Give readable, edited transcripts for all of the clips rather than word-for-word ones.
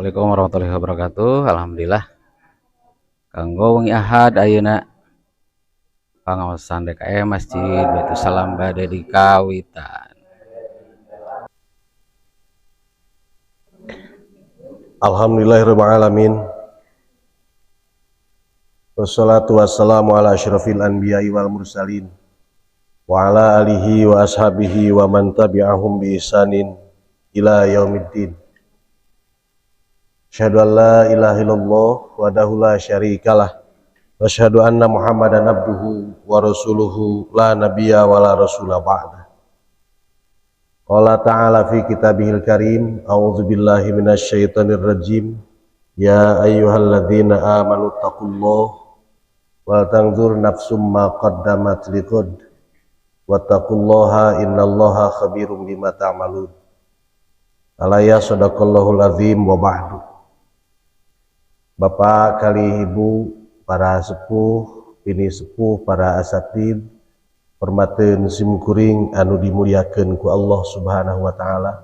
Assalamualaikum warahmatullahi wabarakatuh. Alhamdulillah. Kanggo wengi Ahad ayeuna, pangaosan DKM Masjid Baitus Salam bade dikawitan. Alhamdulillahirabbil alamin. Wassalatu wassalamu ala asyrafil anbiya'i wal mursalin wa ala alihi wa ashabihi wa man tabi'ahum bi ihsanin ila yaumiddin. Asyhadu an la ilaha illallah wahdahu la syarikalah wa asyhadu anna Muhammadan abduhu wa rasuluhu la nabiyya wa la rasula ba'da. Qala ta'ala fi kitabihil karim, a'udzubillahi minasyaitonir rajim. Ya ayyuhalladzina amanu taqullaha wa tanzur nafsum ma qaddamat lighad wattaqullaha innallaha khabirum bima ta'malun. Alaya sadaqallahul azim wa ba'du. Bapak kali ibu, para sepuh, pini sepuh, para asatid, hormateun simkuring anu dimuliakeun ku Allah Subhanahu wa taala.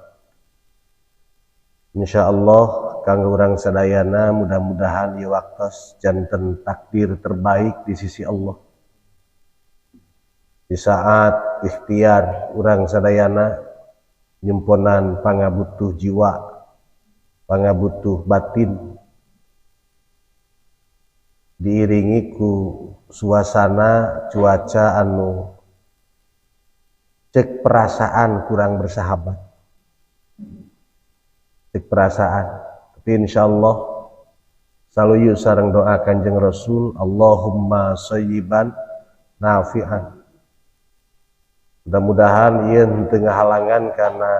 Insyaallah kanggo urang sadayana mudah-mudahan ieu waktos janten takdir terbaik di sisi Allah. Di saat ikhtiar urang sadayana nyemponan pangabutuh jiwa, pangabutuh batin, diiringi ku suasana cuaca anu cek perasaan kurang bersahabat, cek perasaan. Tapi insyaallah saluyu sareng doa Kanjeng Rasul, Allahumma sayyiban nafi'an. Mudah-mudahan ieu henteu ngahalangan karena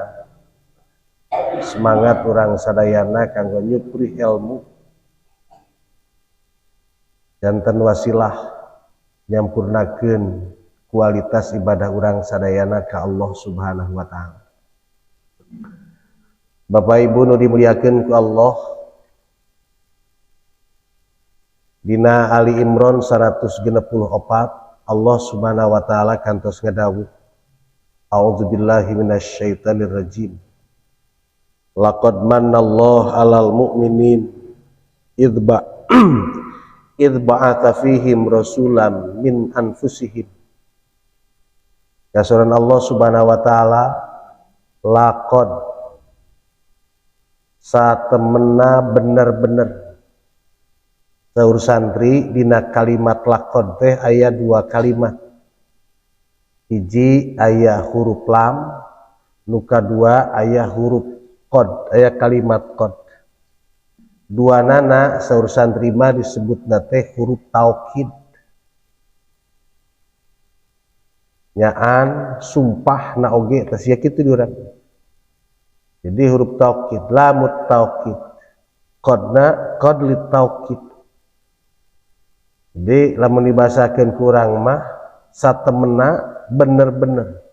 semangat urang sadayana kanggo nyupri ilmu janten wasilah nyampurnakeun kualitas ibadah urang sadayana ka Allah Subhanahu wa taala. Bapak Ibu nu dimuliakeun ku Allah, dina Ali Imran 164 Allah Subhanahu wa taala kantos ngadawuh, a'udzubillahi minasyaitonir rajim. Laqad mannallahu 'alal mu'minin idh ba'atha fihim rasulan min anfusihim. Kasuran Allah Subhanahu wa taala, laqad satemena bener-bener. Saur santri dina kalimat laqad teh aya dua kalimat. Hiji aya huruf lam, nu kadua aya huruf qad, aya kalimat qad. Dua nana saur santri mah disebutna teh huruf taukid. Nyaan sumpah na oge teh sia kitu diurang. Jadi huruf taukid, lamut taukid, qadna qad lit taukid. Jadi lamun dibahasakeun kurang mah satemena bener-bener.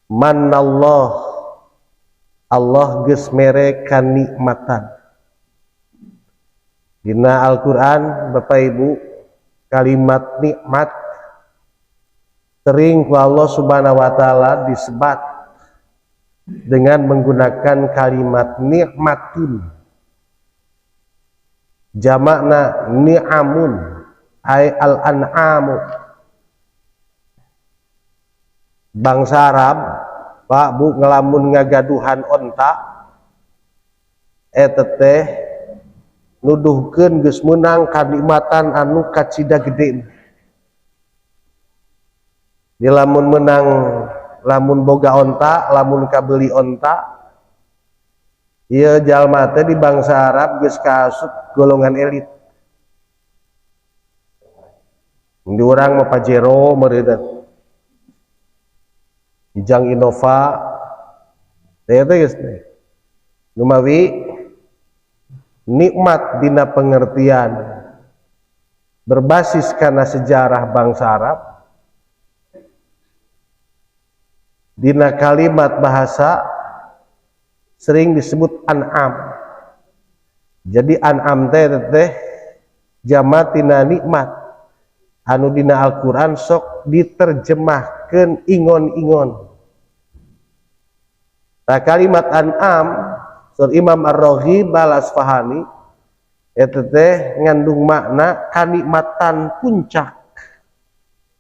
Manallah, Allah geus mere kanikmatan. Dina Al-Qur'an Bapak Ibu, kalimat nikmat sering ku Allah Subhanahu wa taala disebat dengan menggunakan kalimat nikmatun. Jamakna ni'amun ay al-an'amu. Bangsa Arab, Pak Bu, ngelamun ngagaduhan onta eta teh nuduhkeun geus meunang kanikmatan anu kacida gede. Di lamun menang, lamun boga onta, lamun kabeli onta, ieu jalma teh di bangsa Arab geus kaasup golongan elit. Di urang mah Pajero meureunna, Kijang Innova, teh teh geus teh. Numawi nikmat dina pengertian berbasis karena sejarah bangsa Arab, dina kalimat bahasa sering disebut an'am. Jadi an'am teh teh jamatina nikmat anu dina Al-Qur'an sok diterjemahkeun ingon-ingon. Nah, kalimat an'am Sur Imam Ar-Raghib Al-Asfahani eta teh ngandung makna kanikmatan puncak,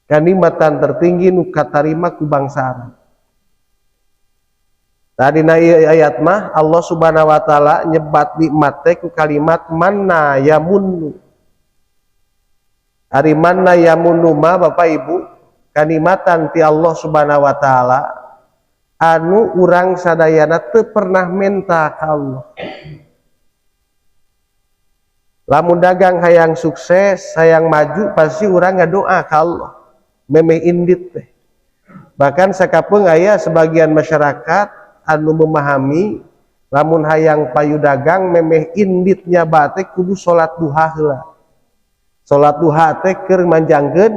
kanikmatan tertinggi nu katarima ku bangsa Arab. Tadi na ayat mah Allah Subhanahu wa taala nyebat nikmat teh ku kalimat manna yamunnu. Ari manna yamunnu mah Bapak Ibu kanikmatan ti Allah Subhanahu wa taala anu urang sadayana teu pernah menta ka Allah. Lamun dagang hayang sukses, hayang maju pasti urang ngadoa ka Allah. Memeh indit teh. Bahkan sakapeung aya sebagian masyarakat anu memahami lamun hayang payu dagang memeh inditnya bate kudu salat duha heula. Salat duha teh keur manjangkeun,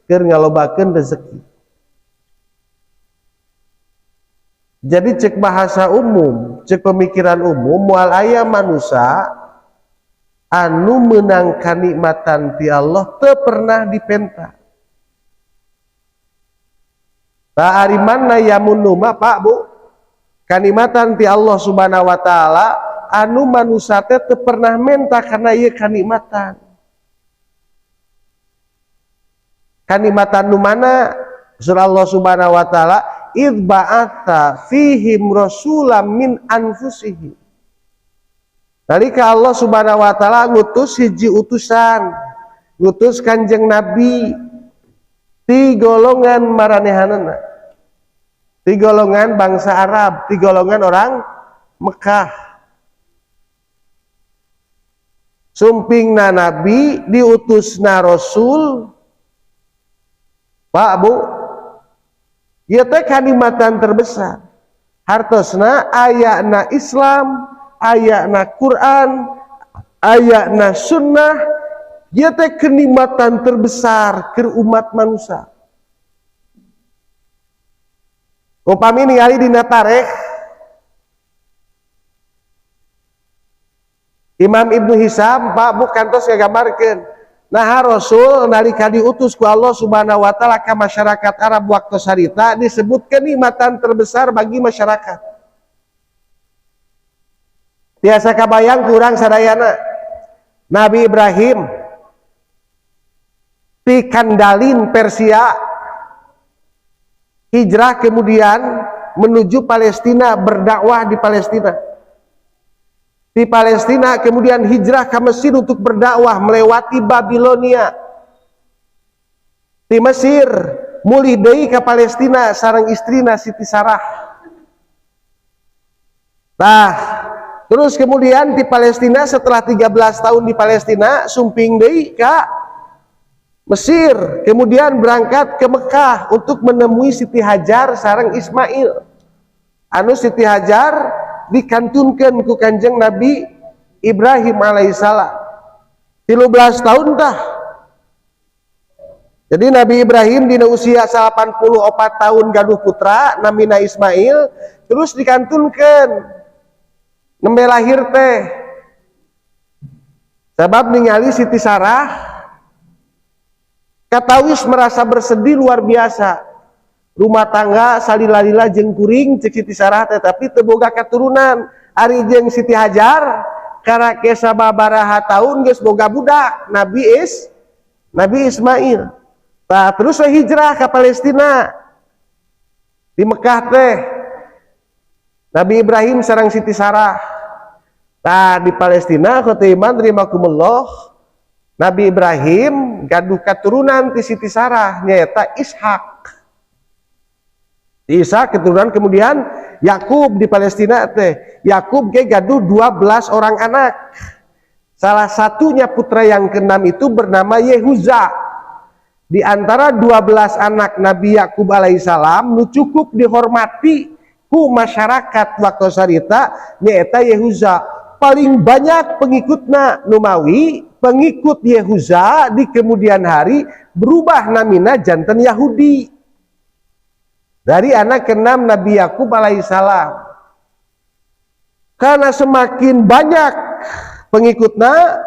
keur ngalobakeun rezeki. Jadi cek bahasa umum, cek pemikiran umum moal aya manusia anu meunang kanikmatan ti Allah teu pernah dipenta. Ta ari manna yamunnu mah Pak Bu, kanikmatan ti Allah Subhanahu wa taala anu manusia teh teu pernah menta karena ieu kanikmatan. Kanikmatan nu mana? Surah Allah Subhanahu wa taala id ba'atha fihim rasulam min anfusihim. Nalika Allah Subhanahu wa taala ngutus hiji utusan, ngutus Kanjeng Nabi ti golongan maranehanana, ti golongan bangsa Arab, ti golongan orang Mekah. Sumpingna Nabi diutusna Rasul, Pak Bu, ieu teh kanikmatan terbesar. Hartosna ayana Islam, ayana Quran, ayana sunnah, ieu teh kenikmatan terbesar keur umat manusia. Upami ningali dina tarikh Imam Ibnu Hisam Pak Bu kantos ngagambarkeun nah Rasul nalika diutus ku Allah Subhanahu wa taala ka masyarakat Arab waktu harita disebut kenikmatan terbesar bagi masyarakat. Biasa kabayang kurang sadayana Nabi Ibrahim di Kandalin Persia hijrah kemudian menuju Palestina, berdakwah di Palestina. Di Palestina kemudian hijrah ke Mesir untuk berdakwah melewati Babilonia. Di Mesir mulih deui ke Palestina sareng istrina Siti Sarah. Nah, terus kemudian di Palestina setelah 13 tahun di Palestina sumping deui ka Mesir, kemudian berangkat ke Mekah untuk menemui Siti Hajar sareng Ismail. Anu Siti Hajar dikantunkeun ku Kanjeng Nabi Ibrahim alaihissalam. 13 tahun tah. Jadi Nabi Ibrahim dina usia 84 tahun gaduh putra namina Ismail, terus dikantunkeun nembe lahir teh. Sebab ningali Siti Sarah katawis merasa bersedih luar biasa. Rumah tangga salila-lila jeung kuring cek Siti Sarah teh, tapi teu boga katurunan. Ari jeung Siti Hajar karake sababaraha taun geus boga budak Nabi Ismail. Tah terus we hijrah ka Palestina. Di Mekah teh Nabi Ibrahim sareng Siti Sarah. Tah di Palestina khotiman rahimakumullah Nabi Ibrahim gaduh katurunan ti Siti Sarah nyaeta Ishak. Ishak keturunan kemudian Yakub di Palestina teh. Yakub ge gaduh 12 orang anak. Salah satunya putra yang keenam itu bernama Yehuza. Di antara 12 anak Nabi Yakub alaihissalam nu cukup dihormati ku masyarakat waktu sarita nyaeta Yehuza. Paling banyak pengikutna Numawi, pengikut Yehuza di kemudian hari berubah namina janten Yahudi. Dari anak keenam Nabi Yakub alaihissalam. Karena semakin banyak pengikutnya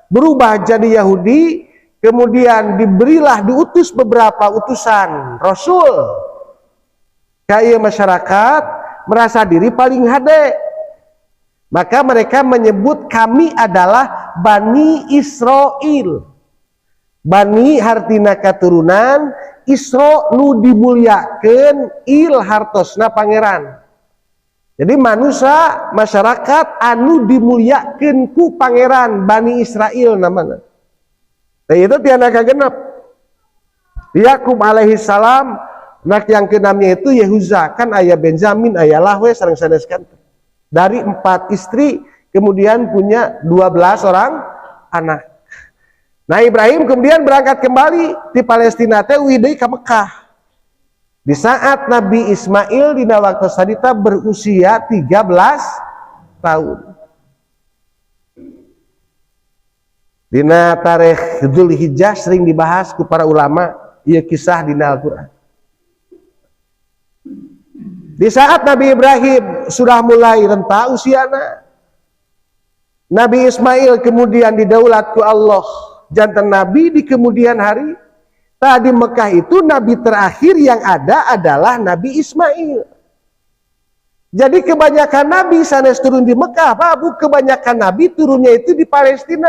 berubah jadi Yahudi, kemudian diberilah diutus beberapa utusan rasul. Kaya masyarakat merasa diri paling hade. Maka mereka menyebut kami adalah Bani Israel. Bani hartina katurunan, Isra nu dimuliakeun, il hartosna pangeran. Jadi manusia masyarakat anu dimuliakeun ku pangeran, Bani Israel namanya. Nah, itu tiana kagenep. Yakub alaihi salam, anak yang keenamnya itu Yehuza, kan ayah Benjamin, ayah Lahwe sareng sanes kan. Dari 4 istri kemudian punya 12 orang anak. Nah, Ibrahim kemudian berangkat kembali di Palestina teh uih deui ka Mekah. Di saat Nabi Ismail dina waktu sadita berusia 13 tahun. Dina tarikh Dzulhijjah sering dibahas ku para ulama ieu kisah dina Al-Qur'an. Di saat Nabi Ibrahim sudah mulai renta usiana, Nabi Ismail kemudian didaulat ku Allah jantan Nabi di kemudian hari. Tadi Mekah itu Nabi terakhir yang ada adalah Nabi Ismail. Jadi kebanyakan Nabi sanes turun di Mekah, Pak Bu, kebanyakan Nabi turunnya itu di Palestina.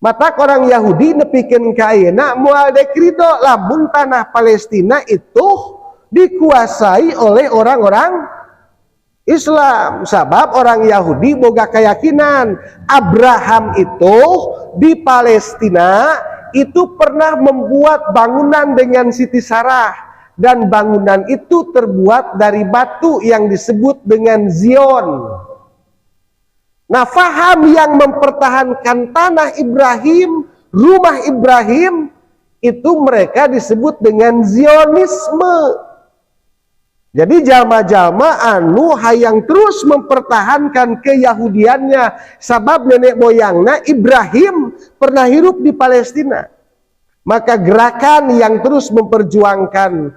Mata orang Yahudi nepikeun ka ayeuna moal dek ridho lamun tanah Palestina itu dikuasai oleh orang-orang Islam. Sabab orang Yahudi boga keyakinan Abraham itu di Palestina itu pernah membuat bangunan dengan Siti Sarah, dan bangunan itu terbuat dari batu yang disebut dengan Zion. Nah, faham yang mempertahankan tanah Ibrahim, rumah Ibrahim, itu mereka disebut dengan Zionisme. Jadi jalma-jalma anu hayang terus mempertahankan keyahudiannya, sabab nenek moyangna Ibrahim pernah hidup di Palestina. Maka gerakan yang terus memperjuangkan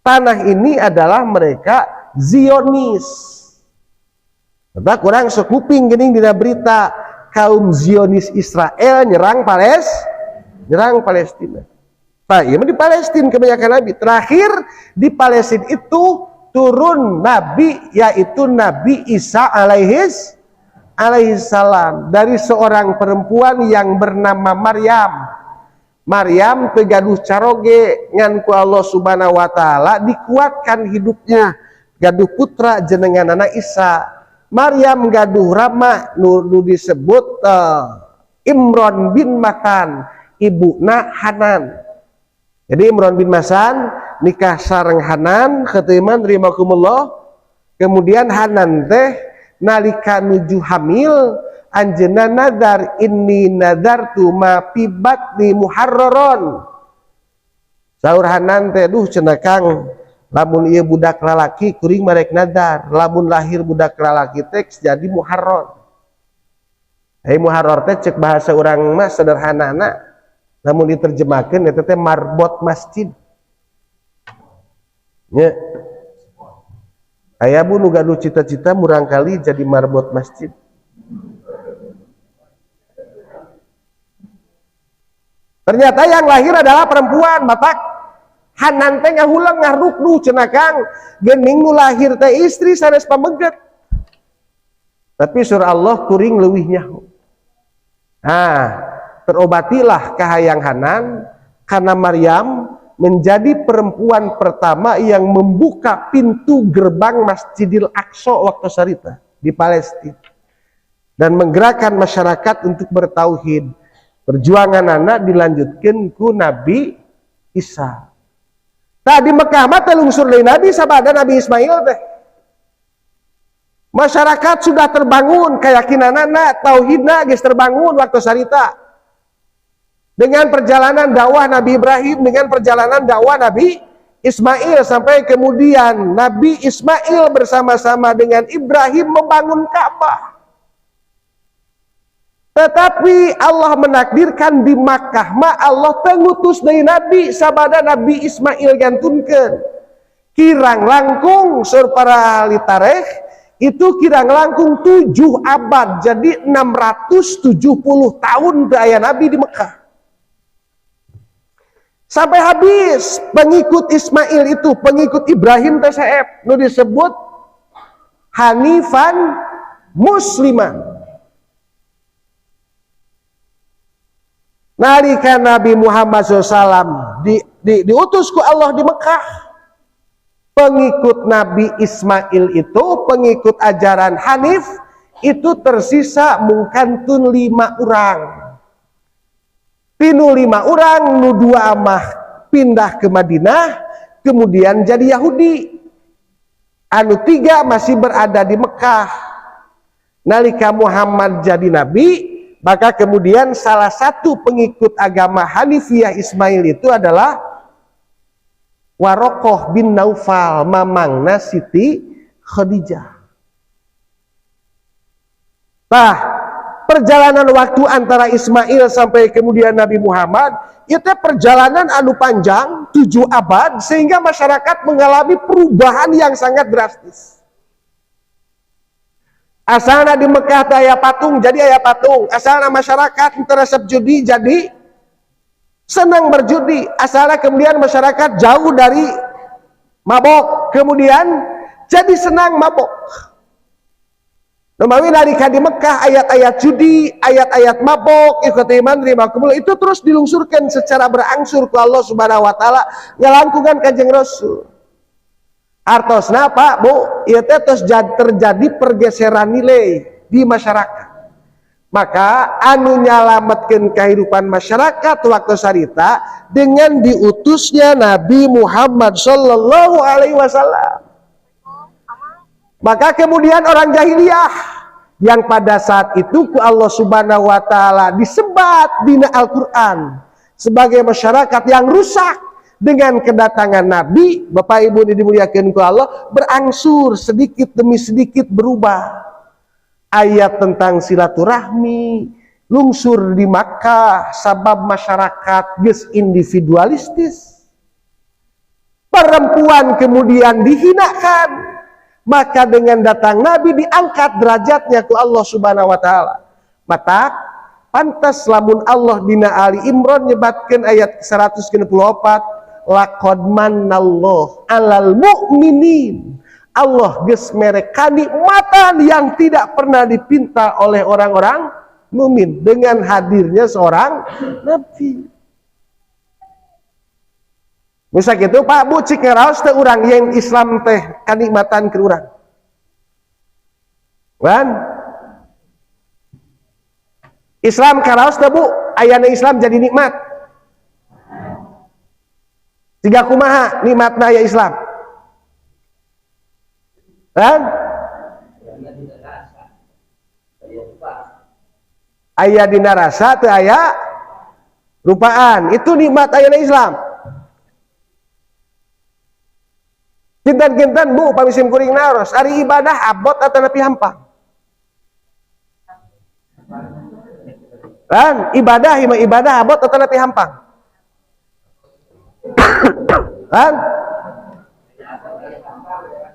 tanah ini adalah mereka Zionis. Sebab kurang sok kuping geuning dina berita kaum Zionis Israel nyerang nyerang Palestina. Nah, iya di Palestina kebanyakan nabi. Terakhir di Palestina itu turun nabi, yaitu Nabi Isa alaihi salam dari seorang perempuan yang bernama Maryam. Maryam teu gaduh caroge ngan ku Allah Subhanahu wa taala dikuatkan hidupnya, gaduh putra jenenganana Isa. Maryam gaduh rama nu disebut Imron bin Matan, ibuna Hanan. Jadi Imron bin Masan nikah sareng Hanan, khetiman rimakumullah. Kemudian Hanan teh nalika nuju hamil, anjeunna nazar, inni nazartu ma fi batni muharraron. Saur Hanan teh, duh cenah Kang, lamun ieu budak lalaki kuring marek nazar, lamun lahir budak lalaki teh jadi muharrar. Hei muharrar teh cek bahasa urang mah sederhanana, namun diterjemahkan eta teh marbot masjid. Nya. Aya bu nu gaduh cita-cita murangkali jadi marbot masjid. Ternyata yang lahir adalah perempuan, bapak. Hanan teh ngahulang ngarukduh cenah Kang, geuning nu lahir teh istri sanes pameget. Tapi surah Allah kuring leuwih nyaho. Nah, terobatilah kahayang Hanan karena Maryam menjadi perempuan pertama yang membuka pintu gerbang Masjidil Aqsa waktu sarita di Palestina dan menggerakkan masyarakat untuk bertauhid. Perjuangan anak dilanjutkan ku Nabi Isa. Tadi Mekah mah teh lungsur deui Nabi sabada Nabi Ismail teh. Masyarakat sudah terbangun keyakinanana, tauhidna geus terbangun waktu sarita. Dengan perjalanan dakwah Nabi Ibrahim, dengan perjalanan dakwah Nabi Ismail, sampai kemudian Nabi Ismail bersama-sama dengan Ibrahim membangun Ka'bah. Tetapi Allah menakdirkan di Makkah ma Allah tengutus dari Nabi sabada Nabi Ismail gantunkeun. Kirang langkung sur para ahli tarikh itu kirang langkung 7 abad, jadi 670 tahun daya Nabi di Mekah. Sampai habis pengikut Ismail itu, pengikut Ibrahim TCF, nu disebut Hanifan musliman. Nalika Nabi Muhammad SAW diutus ku Allah di Mekah, pengikut Nabi Ismail itu, pengikut ajaran Hanif itu tersisa mungkantun 5 orang. Tinu 5 orang, nu 2 amah pindah ke Madinah, kemudian jadi Yahudi. Anu 3 masih berada di Mekah. Nalika Muhammad jadi nabi, maka kemudian salah satu pengikut agama Hanifiyah Ismail itu adalah Warokoh bin Naufal, mamangna Siti Khadijah. Nah, perjalanan waktu antara Ismail sampai kemudian Nabi Muhammad itu perjalanan anu panjang, 7 abad, sehingga masyarakat mengalami perubahan yang sangat drastis. Asalna di Mekah teh aya patung, jadi aya patung. Asalna masyarakat teresep judi, jadi senang berjudi. Asalna kemudian masyarakat jauh dari mabok, kemudian jadi senang mabok. Numawi nalika di Mekah ayat-ayat judi, ayat-ayat mabok, ikhwat iman rahimakumullah, itu terus dilungsurkan secara berangsur ku Allah Subhanahu wa taala ngalangkungan Kanjeng Rasul. Artosna Pak, Bu, ieu teh tos terjadi pergeseran nilai di masyarakat. Maka anu nyalametkeun kehidupan masyarakat waktu sarita dengan diutusnya Nabi Muhammad sallallahu alaihi wasallam. Maka kemudian orang jahiliyah yang pada saat itu ku Allah Subhanahu wa taala disebat dina Al-Qur'an sebagai masyarakat yang rusak, dengan kedatangan Nabi, Bapak Ibu ini dimuliakan ku Allah, berangsur sedikit demi sedikit berubah. Ayat tentang silaturahmi lungsur di Makkah sabab masyarakat geus individualistis. Perempuan kemudian dihinakan. Maka dengan datang Nabi diangkat derajatnya ku Allah Subhanahu wa taala. Maka pantas lamun Allah dina Ali Imran nyebatkeun ayat 164, laqad mannallahu alal mu'minin. Allah geus mere kanikmatan yang tidak pernah dipinta oleh orang-orang mukmin dengan hadirnya seorang nabi. Misal gitu Pak Bu, cik ngaraos teh urang yang Islam teh kanikmatan ke urang. Wan? Islam karaos teh Bu, ayana Islam jadi nikmat. Tiga kumaha nikmatna aya Islam. Kan? Aya dina rasa teu aya rupaan. Itu nikmat ayana Islam. Kinten-kinten Bu pamisim kuring naros, ari ibadah abot atau nepi hampang? Kan ibadah ima ibadah abot atau nepi hampang? Kan?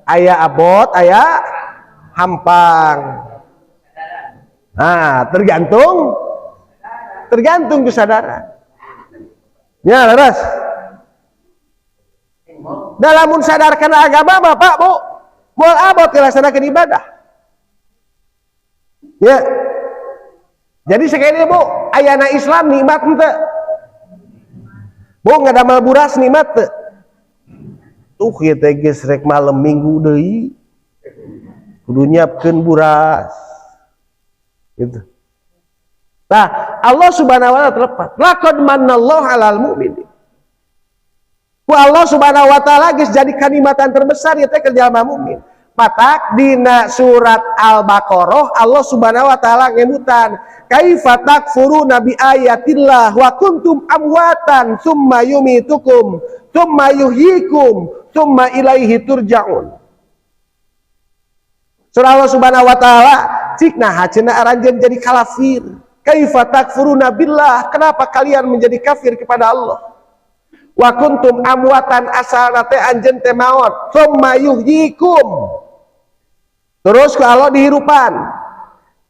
Aya abot, aya hampang. Nah, tergantung kesadaran. Ya, leres. Dalamun sadarkan agama Bapak Bu, moal abot dilaksanakan ibadah. Ya. Jadi sekali Bu, ayana Islam nikmat henteu. Bu ngadamel buras nikmat teu. Tuh ieu teh geus rek malam minggu deui. Kudu nyiapkeun buras. Gitu. Nah, Allah Subhanahu wa taala terlepat. Laqad mannallahu 'alal mu'minin. Ku Allah Subhanahu wa taala geus jadi kanikmatan terbesar ieu teh keur jalma mukmin. Matak dina surat Al-Baqarah Allah Subhanahu wa taala ngemutan, kaifa takfuruna bi ayatillah wa kuntum amwatan tsumma yumitukum tsumma yuhyikum tsumma ilaihi turja'un. Surah Allah Subhanahu wa taala cik naha cenah aranjeun jadi kafir. Kaifa takfuruna billah, kenapa kalian menjadi kafir kepada Allah? Wa kuntum amwatan asalna teh anjeun teh maot, tsumma yuhyikum. Terus ku Allah dihirupan.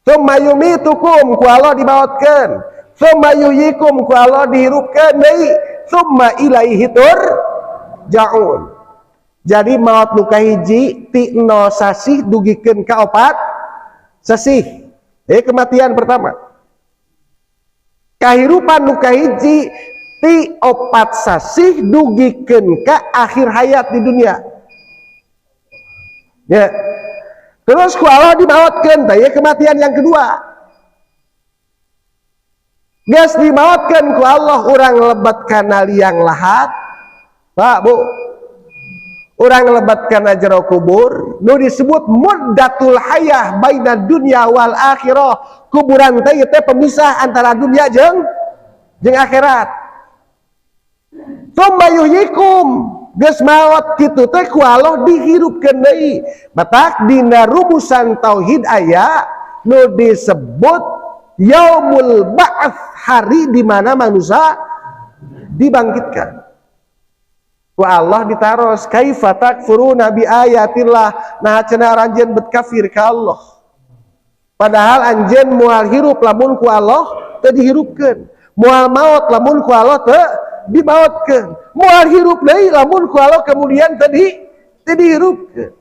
Tsumma yumitukum, ku Allah dimaotkeun. Tsumma yuhyikum, ku Allah dihirupkeun deui. Tsumma ilaihi turja'un. Jadi maot nu kahiji ti 0 sasih dugikeun ka 4 sasih. Kematian pertama. Kahirupan nu kahiji ti 4 sasih dugikeun ka akhir hayat di dunia. Ya. Terus ku Allah dimaotkeun tah ieu kematian yang kedua. Geus dimaotkeun ku Allah urang lebet kana liang lahat. Pak, Bu. Urang lebet kana jero kubur nu disebut muddatul hayah baina dunya wal akhirah. Kuburan teh ieu teh pemisah antara dunia jeung akhirat. Tsumma yuhyikum, geus maot kitu teh ku Allah dihirupkeun deui. Matak dina rumusan tauhid aya nu disebut yaumul ba'ts, hari di mana manusia dibangkitkan. Ku Allah ditaros, kaifa takfuruna bi ayatillah, nah cenah aranjeun bet kafir ka Allah. Padahal anjeun moal hirup lamun ku Allah teu dihirupkeun, moal maot lamun ku Allah teu dimaotkeun, moal hirup deui lamun ku Allah kemudian teu dihirupkeun.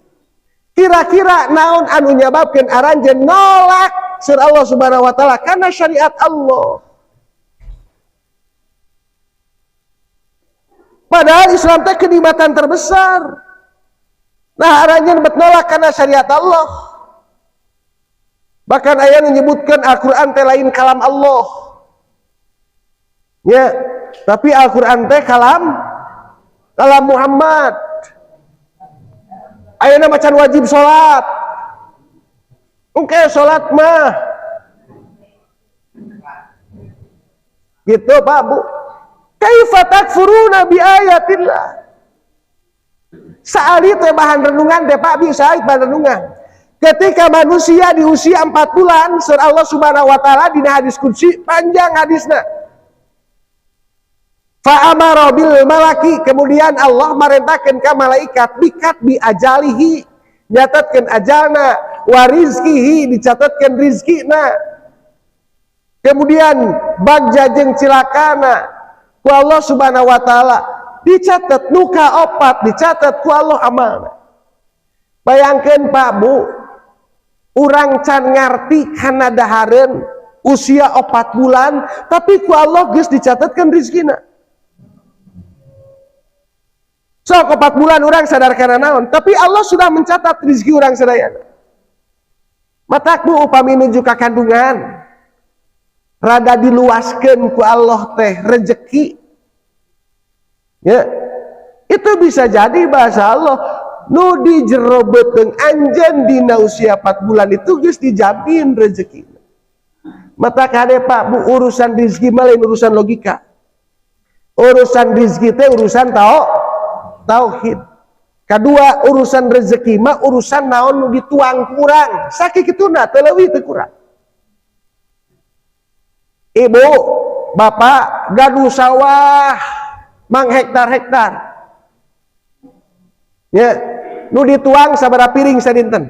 Kira-kira naon anu nyababkeun aranjeun nolak sur Allah Subhanahu wa taala karena syariat Allah. Padahal Islam teh kenikmatan terbesar. Nah, aranjeun bet nolak karena syariat Allah. Bahkan aya menyebutkan Al-Qur'an teh lain kalam Allah. Ya, tapi Al-Qur'an teh kalam Muhammad. Ayeuna macan wajib salat. Oke, salat mah. Gitu, Pak, Bu. Kaifa takfuruna bi ayatillah. Saali teh bahan renungan teh Pak, bisa bahan renungan. Ketika manusia di usia 4 bulan, sur Allah Subhanahu wa taala dina hadis qudsi panjang hadisna. Fa amara bil malaki, kemudian Allah marentahkeun ka malaikat bikat bi ajalihi, nyatetkeun ajalna, wa rizkihi, dicatatkeun rizkina. Kemudian bagja jeung cilakana ku Allah Subhanahu wa taala dicatat nu kaopat, dicatat ku Allah amalna. Bayangkeun Pak, Bu, urang can ngarti kana dahareun usia 4 bulan, tapi ku Allah geus dicatatkeun rizkina. Sok 4 bulan urang sadar kana naon, tapi Allah sudah mencatat rizki urang sadayana. Matak Bu, upami nuju ka kandungan rada diluaskeun ku Allah teh rejeki. Ya, itu bisa jadi bahasa Allah nu di jero beuteung anjeun dina usia 4 bulan itu geus dijamin rezeki. Mata kade Pak, Bu, urusan rezeki mah lain urusan logika. Urusan rezeki teh urusan tauhid. Kedua, urusan rezeki mah urusan naon nu dituang kurang. Sakituna teu leuwih teu kurang. Ibu, bapak gaduh sawah mang hektar-hektar. Ya, nu dituang sabaraha piring sadinten.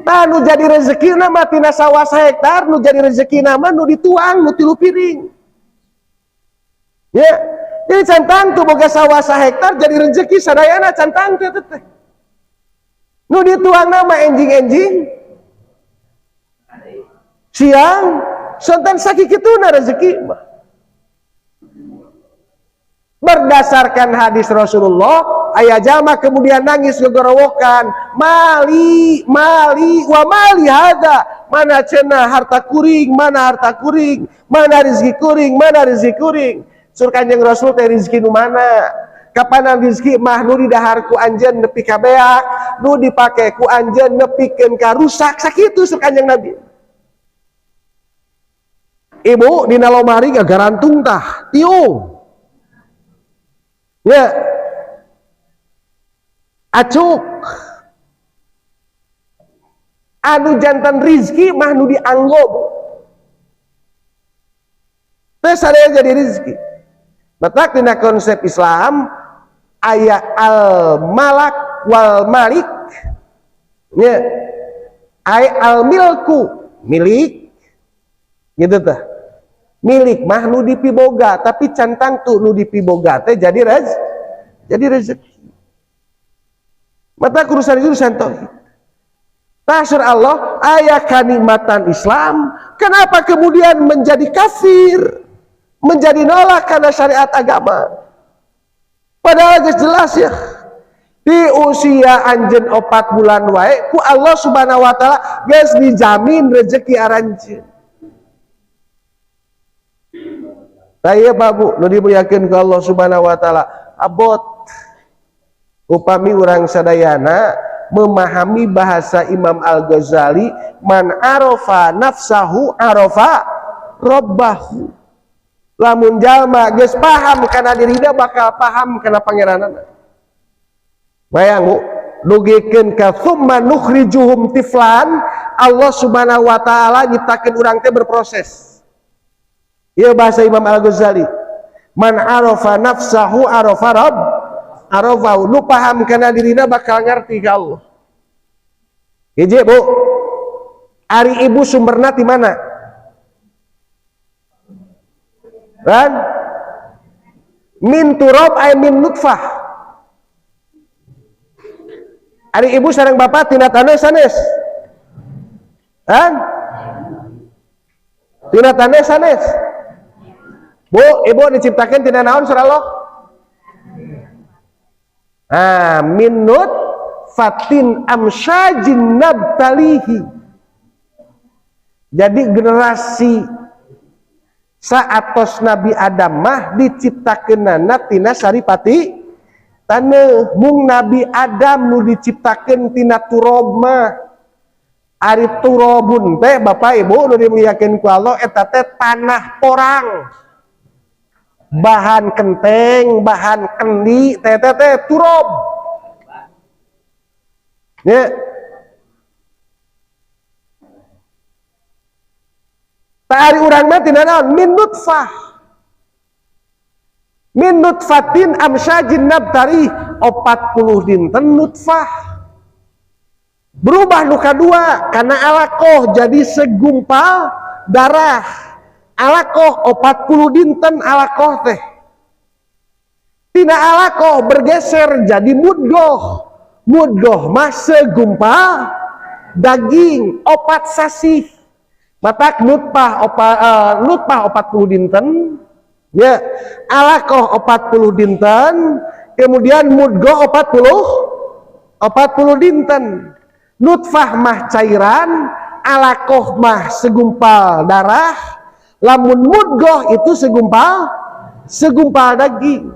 Tah nu jadi rezekina mah tina sawah sahektar, nu jadi rezekina mah nu dituang nu 3 piring. Ya, jadi can tangtu boga sawah sahektar jadi rezeki sadayana can tangtu eta teh. Nu dituang mah enjing-enjing siang sonten sakikituna rezeki mah. Berdasarkan hadis Rasulullah, ayah jama kemudian nangis gegorowokan, mali mali wa mali hada, mana cenah harta kuring, mana harta kuring, mana rezeki kuring, mana rezeki kuring. Sur Kanjeng Rasul teh rezeki nu mana? Kapanan rezeki mah nu didahar ku anjeun nepi ka beak, nu dipake ku anjeun nepikeun ka rusak, sakitu sur Kanjeng Nabi. Ibu dina lomari gagarantung tah, tiung. Ya, acuk. Anu jantan rizki mah nu dianggo. Teh sadaya jadi rizki. Matak dina konsep Islam aya al malak wal malik. Ya, aya al milku, milik. Gitu tah. Milik mah nu dipiboga, tapi cantang tuh nu dipiboga teh jadi rezeki. Mata urusan itu urusan tauhid. Tasir Allah aya kanikmatan Islam, kenapa kemudian menjadi kafir, menjadi nolak karena syariat agama? Padahal geus jelas ya, di usia anjeun 4 bulan wae ku Allah Subhanahu wa taala geus dijamin rezeki aranjeun. Tah ieu Pak Bu, nu dimuliakeun ku Allah Subhanahu wa taala, abot upami urang sadayana memahami bahasa Imam Al-Ghazali, man arafa nafsahu arafa rabbahu. Lamun jalma geus paham kana dirina bakal paham kana pangeranana. Bayang Bu, dugikeun ka tsumma nukhrijuhum tiflan, Allah Subhanahu wa taala nyiptakeun urang teh berproses. Ieu bahasa Imam Al-Ghazali, man arafa nafsahu arafa rabb arafahu. Nu paham kana dirina bakal ngarti ka Allah. Hiji Bu, ari ibu sumberna ti mana? Kan? Min turab ay min nutfah. Ari ibu sareng bapak tina taneuh sanes. Kan? Tina taneuh sanes. Bu, ibu diciptakeun tina naon surah Allah? Ah, min nutfatin amsyajin nabtalihi. Jadi generasi saatos Nabi Adam mah diciptakeunana tina saripati taneuh. Mung Nabi Adam nu diciptakeun tina turab mah. Ari turabun teh Bapak Ibu nu dimuliakeun ku Allah eta teh tanah porang. Bahan kenteng, bahan kendi, teh teh teh turab. Ya. Tah ari urang mah tina naon? Min nutfah. Min nutfatin amsyajin nabtari, 40 dinten nutfah. Berubah nu kadua kana alaqah jadi segumpal darah. Alaqah 40 dinten alaqah teh. Tina alaqah bergeser jadi mudghah. Mudghah mah segumpal daging 4 sasih. Matak nutfah nutfah 40 dinten, ya, alaqah 40 dinten, kemudian mudghah 40 dinten. Nutfah mah cairan, alaqah mah segumpal darah, lamun mudghah itu segumpal daging.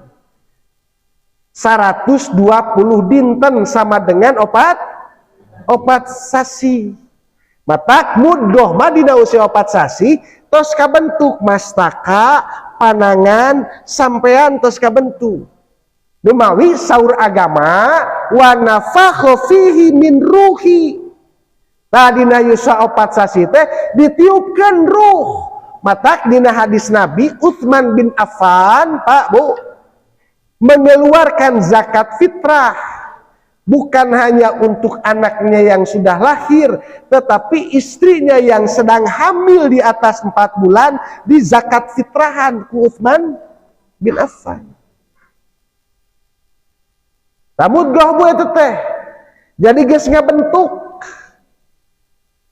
120 dinten sama dengan 4 sasi. Matak mudghah mah dina usia 4 sasi tos kabentuk mastaka panangan sampean tos kabentuk. Numawi saur agama wa nafakha fihi min ruhi. Tah dina yusa 4 sasi teh ditiupkeun ruh. Matak dina hadis Nabi Utsman bin Affan, Pak Bu, mengeluarkan zakat fitrah bukan hanya untuk anaknya yang sudah lahir, tetapi istrinya yang sedang hamil di atas 4 bulan di zakat fitrahan ku Utsman bin Affan. Mudghah bu itu teh. Jadi geus ngabentuk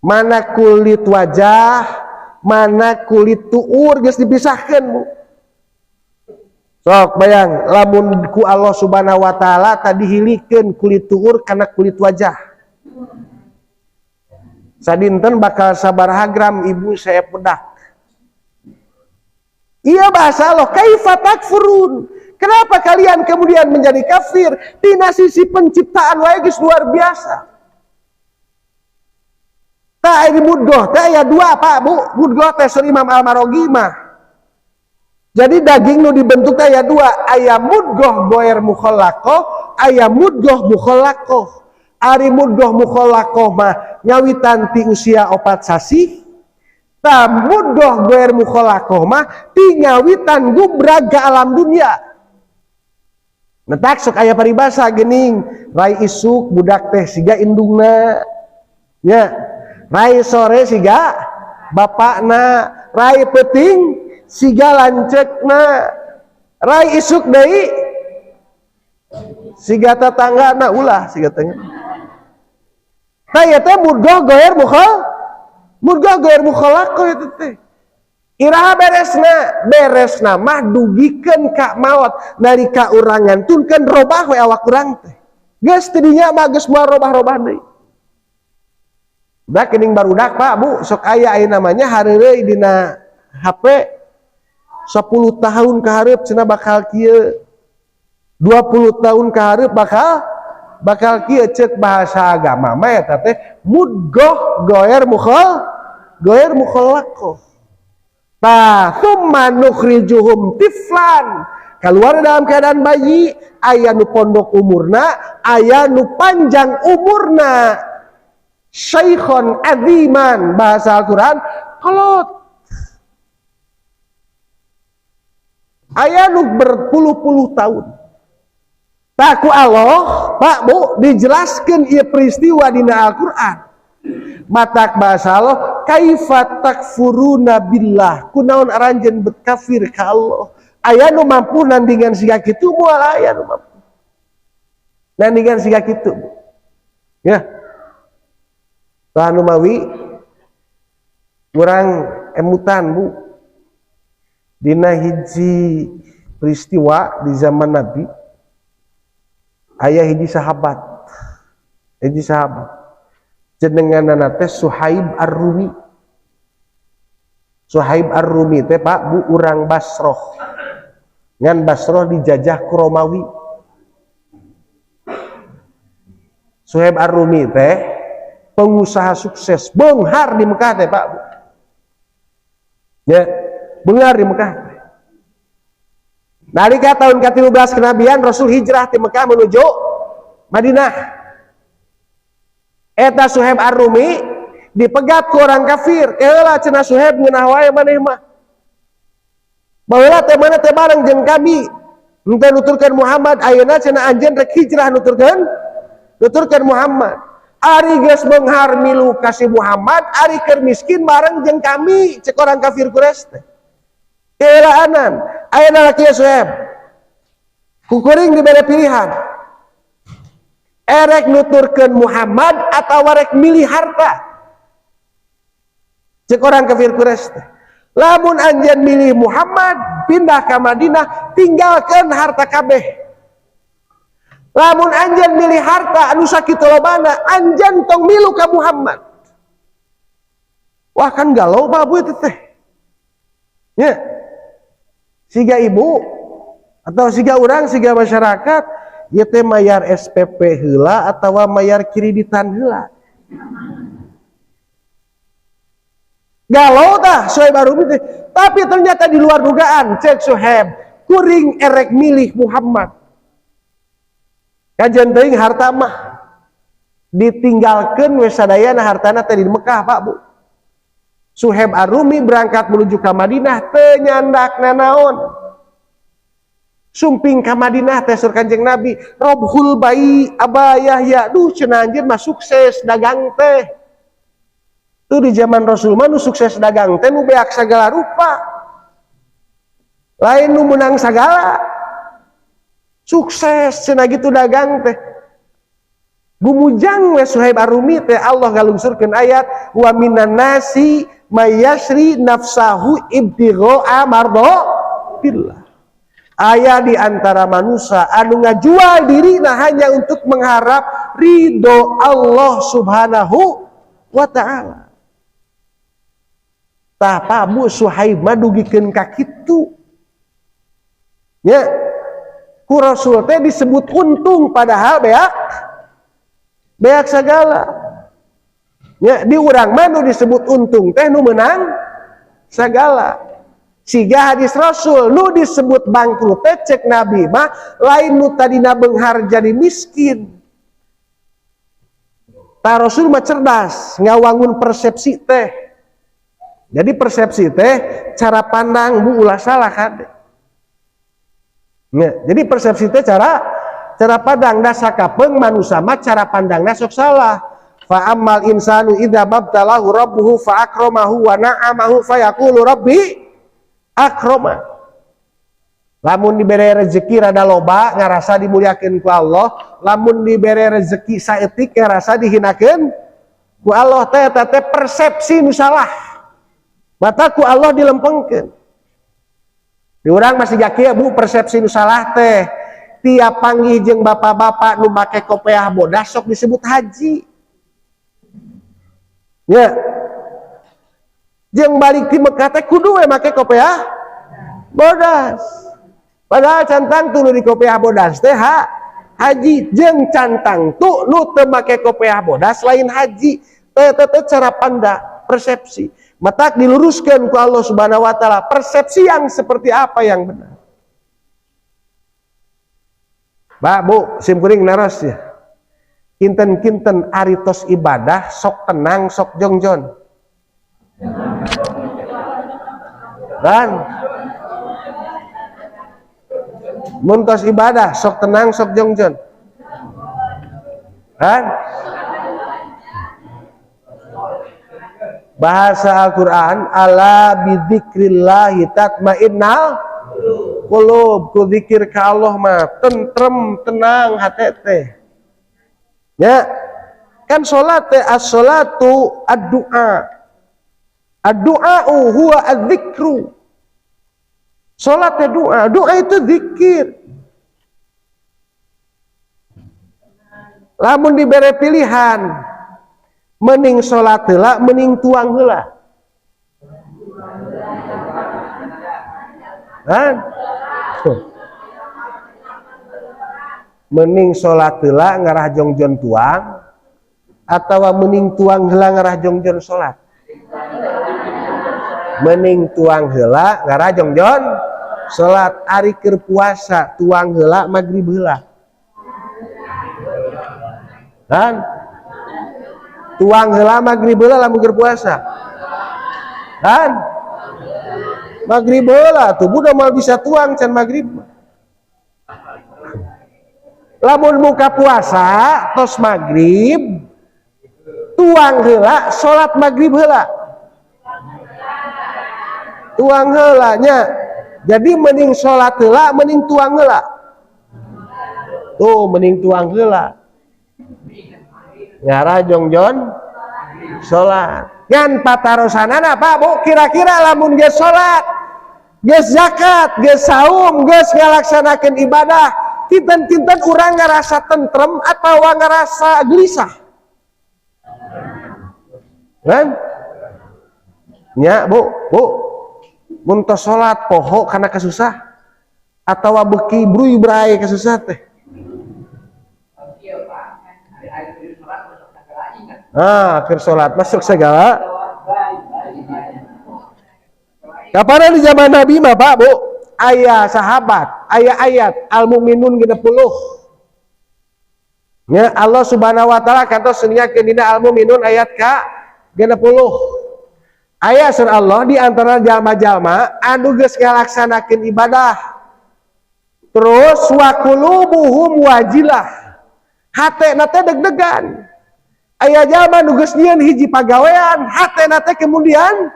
mana kulit wajah, mana kulit tuur geus dipisahkeun bu. Sok bayang lamun ku Allah Subhanahu wa taala tadi hilikeun kulit tuur kana kulit wajah. Sadinten bakal sabaraha gram ibu saya pedak. Iya bahasa Allah, kaifa takfurun? Kenapa kalian kemudian menjadi kafir? Tina sisi penciptaan wae geus luar biasa. Tah ini mudghah teh aya 2 Pak Bu, mudghah teh Sri Imam Al-Marogi mah. Jadi daging nu dibentuk teh aya 2, aya mudghah goer mukhallaqah, aya mudghah mukhallaqah. Ari mudghah mukhallaqah mah nyawitan ti usia 4 sasih. Tah mudghah goer mukhallaqah mah ti nyawitan gubrag ka alam dunia. Netak sok aya paribasa geuning, rai isuk budak teh siga indungna. Nya, rai sore siga bapakna, rai peuting siga lanceukna, rai isuk deui siga tatanggana, ulah siga tetangga. Tah ieu teh mudghah ghair mudghah ghair mukhallaqah itu teh. Iraha beresna? Beresna mah dugikeun ka maot nalika urang ngantunkeun robah we awak urang teh. Geus ti dinya mah geus moal robah-robah deui. Da kening barudak Pak Bu sok aya aya namanya hareureuy dina HP 10 tahun ka hareup cenah bakal kieu. 20 tahun ka hareup bakal kieu ceuk bahasa agama mah eta teh mudghah ghair ghair mukhallaqah. Tah tsumma nukhrijuhum tiflan, keluar dalam keadaan bayi, aya nu pondok umurna, aya nu panjang umurna. Syaikhon aziman bahasa Al-Quran kolot. Aya nu berpuluh-puluh tahun. Tah ku Allah, Pak Bu, dijelaskan ieu peristiwa dina Al-Quran. Matak bahasa Allah, kaifa takfuruna billah, kunaon aranjeun berkafir ka Allah. Aya nu mampu nandingan siga kitu moal aya nu mampu. Nandingan siga kitu. Ya. Tah nu mawi urang emutan Bu. Dina hiji peristiwa di zaman Nabi aya hiji sahabat. Hiji sahabat. Jenenganna teh Suhaib Ar-Rumi. Suhaib Ar-Rumi teh Pak Bu urang Basroh. Ngan Basroh dijajah ku Romawi. Suhaib Ar-Rumi teh pengusaha sukses, beunghar di Mekah teh Pak Bu. Ya, beunghar di Mekah. Nalika tahun ke-13 kenabian Rasul hijrah di Mekah menuju Madinah. Eta Suhaib Ar-Rumi dipegat ku orang kafir. Keheula cenah Suhaib ngeunah wae maneh mah. Baheula teh mana teh bareng jeung kami. Henteu nuturkeun Muhammad, ayeuna cenah anjeun rek hijrah nuturkeun Muhammad. Ari geus beunghar milu ka si Muhammad, ari keur miskin bareng jeung kami, cek orang kafir Quraisy teh. Kehelaanan, ayeuna laki Suhaib. Kukuring dibere pilihan. Erek nuturkeun Muhammad atawa rek milih harta. Cek orang kafir Quraisy teh. Lamun anjeun milih Muhammad, pindah ka Madinah, tinggalkeun harta kabeh. Lamun anjeun milih harta anu sakitu lobana, anjeun tong milu ka Muhammad. Wah kan galau Pak Bu itu teh. Ya. Siga ibu atau siga urang, siga masyarakat, ieu teh mayar SPP heula atawa mayar kreditan heula. Galau tah Suhaib Ar-Rumi teh. Tapi ternyata di luar dugaan, cek Suhaib, kuring erek milih Muhammad. Kajian teuing harta mah ditinggalkeun we sadayana hartana teh di Mekah Pak Bu. Suhaib Ar-Rumi berangkat menuju ka Madinah teu nyandak nanaon. Sumping ka Madinah teh sur Kanjeng Nabi, Robhul bai Aba Yahya, duh cenah anjeun mah sukses dagang teh. Tuh di zaman Rasul mah nu sukses dagang teh nu beak sagala rupa. Lain nu menang sagala. Sukses cenah gitu dagang teh. Gumujang we Suhaib Ar-Rumi teh Allah ngalungsurkeun ayat wa minan nasi mayyashri nafsahu ibtigha'a mardatillah. Aya di antara manusia anu ngajual dirina hanya untuk mengharap ridho Allah Subhanahu wa taala. Tah Pak Bu Suhaib mah dugikeun ka kitu. Nya ku Rasul teh disebut untung padahal beak sagala. Nya di urang mah nu disebut untung teh nu meunang sagala. Siga hadis Rasul nu disebut bangkrut teh cek Nabi mah lain nu tadina beunghar jadi miskin. Tah Rasul mah cerdas ngawangun persepsi teh. Jadi persepsi teh cara pandang Bu ulah salah kade. Nya, jadi persepsi teh cara pandang da sakapeung manusa mah cara pandangna sok salah. Fa ammal insanu idza mabtalahu rabbuhu fa akramahu wa na'amahu fa yaqulu rabbi akrama. Lamun dibere rezeki rada loba ngarasa dimuliakeun ku Allah, lamun dibere rezeki saeutik ngarasa dihinakeun Ku Allah teh eta teh persepsi nu salah. Mata ku Allah dilempengkeun. Di urang masih kieu Bu persepsi nu salah teh. Tiap panggih jeung bapak-bapak nu make kopeah bodas sok disebut haji. Nya. Jeung balik ti Mekah teh kudu we make kopeah bodas. Padahal cantang tu nu di kopeah bodas teh haji, jeung cantang tu nu teu make kopeah bodas lain haji. Teh teh cara pandang persepsi. Matak diluruskan ku Allah Subhanahu wa taala persepsi yang seperti apa yang benar. Pak, Bu, sim kuring naros ya. Kinten-kinten aritos ibadah sok tenang sok jongjon. Dan muntos ibadah sok tenang sok jongjon. Kan? Bahasa Al-Qur'an ala bidzikrillah tatmainnal qulub, ku zikir ka Allah mah tentrem tenang hate teh. Ya, kan salat teh as-salatu ad-du'a. Ad-du'a'u huwa adz-dzikru. Salat teh doa, doa itu zikir. Lamun dibere pilihan, mending salat heula, mending tuang heula. Kan? Mending salat heula ngarah jongjon tuang atawa mending tuang heula ngarah jongjon salat. Mending tuang heula ngarah jongjon salat. Ari keur puasa tuang heula magrib heula. Kan? Tuang heula magrib heula lamun keur puasa. Kan? Magrib heula tuh budak moal bisa tuang can magrib. Lamun buka puasa tos magrib tuang heula salat magrib heula. Tuang heula nya. Jadi mending salat heula mending tuang heula. Tuh mending tuang heula. Ngarah jongjon salat. Ngan patarosanana Pak Bu kira-kira lamun geus salat, geus zakat, geus saum, geus ngalaksanakeun ibadah, kinten-kinten urang ngarasa tentrem atawa ngarasa gelisah? Kan? Nya Bu, Bu. Mun tos salat poho kana kasusah atawa beuki bruy bray kasusah teh. Ah, keur salat masuk segala. Kapan di zaman Nabi mah Pak, Bu? Aya sahabat, aya ayat Al-Mu'minun 60. Ya, Allah Subhanahu wa taala kantos seniakeun dina Al-Mu'minun ayat ka 60. Aya sur Allah di antara jalma-jalma anu geus ngalaksanakeun ibadah. Terus wa qulubuhum wajilah. Hatena teh deg-degan. Aya jalma nu geus nyieun hiji pagawean, hatena teh kemudian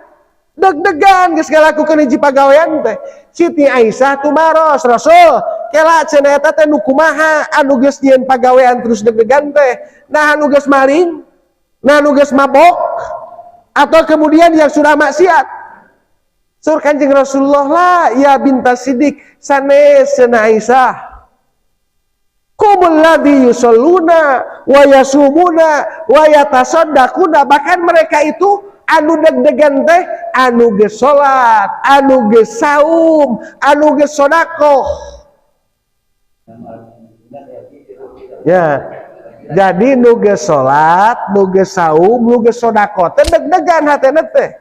deg-degan geus ngalakukeun hiji pagawean teh. Siti Aisyah tumaros, Rasul, kela cenah eta teh nu kumaha anu geus nyieun pagawean terus deg-degan teh? Nah anu geus maling, nah anu geus mabok, atau kemudian yang sudah maksiat. Sur Kanjeng Rasulullah lah ya binta Siddiq sanes cenah Aisyah. Kumul ladzi yusalluna wa yasumuna wa yatasaddaquna, bahkan mereka itu anu deg-degan teh anu geus salat, anu geus saum, anu geus sedekah. Ya. Jadi nu geus salat, nu geus saum, nu geus sedekah teh deg-degan hatena teh.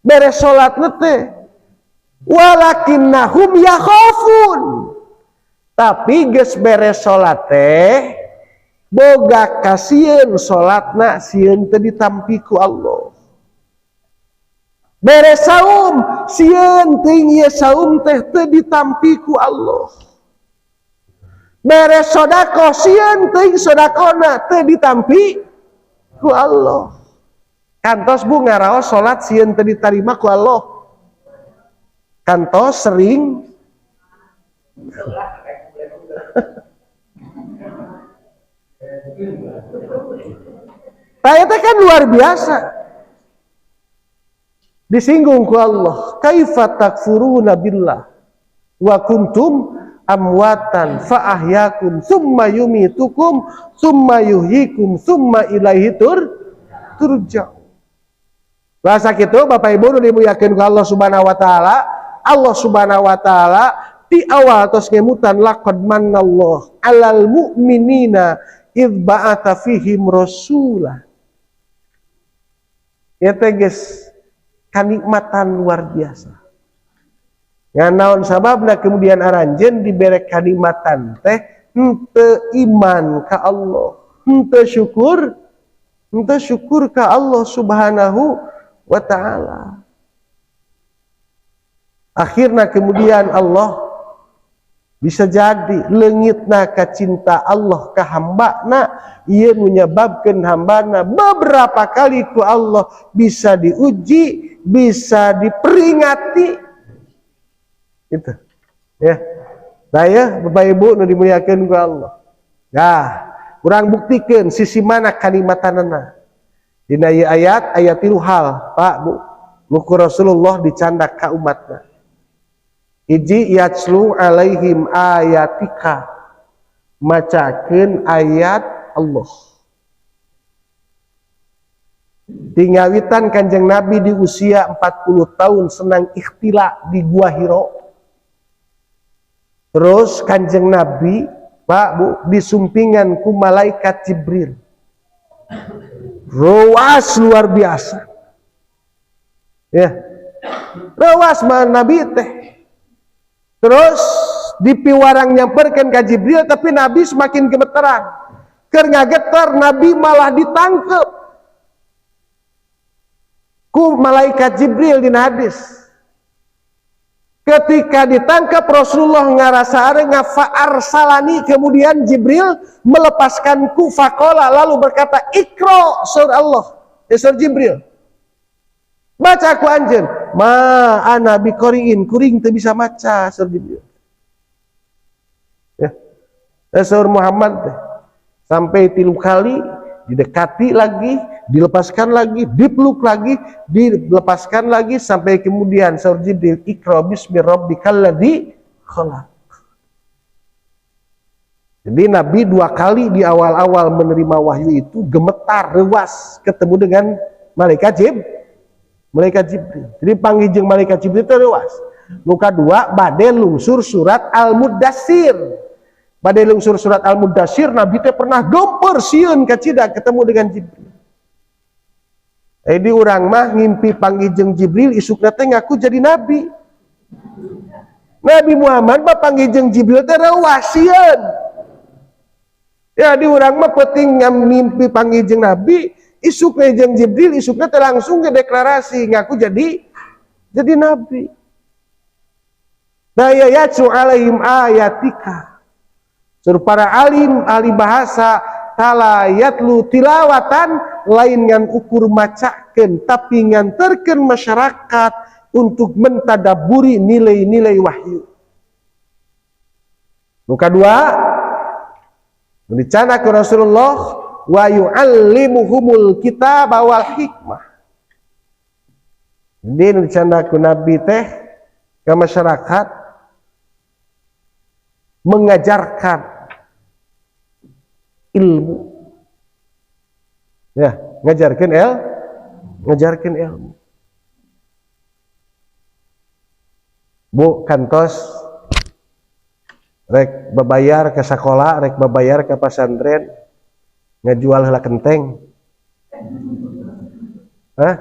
Beres salatna teh. Walakinnahum yakhafun. Tapi geus beres salat teh boga kasieun salatna sieun teu ditampi ku Allah. Beres saum sieun teuing ieu saum teh teu ditampi ku Allah. Beres sedekah sieun teuing sedekahna teu ditampi ku Allah. Kantos Bu ngaraos salat sieun teu ditarima ku Allah. Kantos sering Tah eta kan luar biasa. Disinggung ku Allah, kaifa takfuruna billah wa kuntum amwatan fa ahyakum summa yumitukum summa yuhyikum summa ilaihi turja'un. Bahasa kitu Bapak Ibu nu dimuliakeun ku Allah Subhanahu wa taala, Allah Subhanahu wa taala di awal tos ngemutan laqad mannallahu alal mu'minina idz ba'atha fihim rasulah. Ya teh geus kanikmatan luar biasa. Ngan naon sababna kemudian aranjeun dibere kanikmatan teh henteu iman ka Allah, henteu syukur ka Allah Subhanahu wa taala. Akhirna kemudian Allah bisa jadi leungitna ka cinta Allah ka hambana, ieu nu nyebabkeun hambana beberapa kali ku Allah bisa diuji, bisa diperingati. Gitu. Ya. Nah ya, Bapak Ibu nu dimuliakeun ku Allah. Nah, urang buktikeun sisi mana kanimatanana. Dina ieu ayat, ayat tilu hal, Pak, Bu. Nu ku Rasulullah dicandak ka umatna. Hiji yatslu alaihim ayatika, macakeun ayat Allah. Tingawitan Kanjeng Nabi di usia 40 tahun senang ikhtila di Gua Hiro. Terus Kanjeng Nabi, Pak, Bu, disumpingan ku malaikat Jibril. Ruas luar biasa. Ya. Ruas mah Nabi teh. Terus dipiwarang nyamperkeun ka Jibril, tapi Nabi semakin gemeteran. Keur ngageter Nabi malah ditangkep ku malaikat Jibril dina hadis. Ketika ditangkap Rasulullah ngarasa are fa'arsalani, kemudian Jibril melepaskanku faqala, lalu berkata ikra surah Allah, ya surah Jibril, baca aku anjeun, ma ana biqariin, kuring teu bisa maca surah Jibril. Ya. Surah Muhammad teh sampai 3 kali didekati lagi, dilepaskan lagi, dipeluk lagi, dilepaskan lagi, sampai kemudian surah Jibril ikra bismi rabbikal ladzi khalaq. Jadi Nabi 2 kali di awal-awal menerima wahyu itu gemetar, rewas ketemu dengan malaikat Jibril. Jadi panggil jeung malaikat Jibril itu rewas. Luka 2 bade lungsur surat Al-Mudassir. Bade lungsur surat Al-Mudassir, Nabi teh pernah gemper sieun kacida ketemu dengan Jibril. Di urang mah ngimpi panggil jeung Jibril isukna teh ngaku jadi nabi. Nabi Muhammad mah panggil jeung Jibril teh rewas sieun. Ya di urang mah penting ngimpi panggil jeung nabi, isukna jeung Jibril isukna teh langsung ke deklarasi ngaku jadi nabi. Daya yatsu alaihim ayatika. Suruh para alim ahli bahasa tala yatlu tilawatan, lain ngan ukur macakeun tapi nganterkeun masyarakat untuk mentadaburi nilai-nilai wahyu. Nu kadua, dicana ke Rasulullah wa yu'allimuhumul kitab wal hikmah. Ini nu dicana ku Nabi teh ke masyarakat mengajarkan ilmu. Ya, ngajarkan ilmu. Bu kantos rek babayar ke sekolah, rek babayar ke pesantren, ngajual heula kenteng. Hah?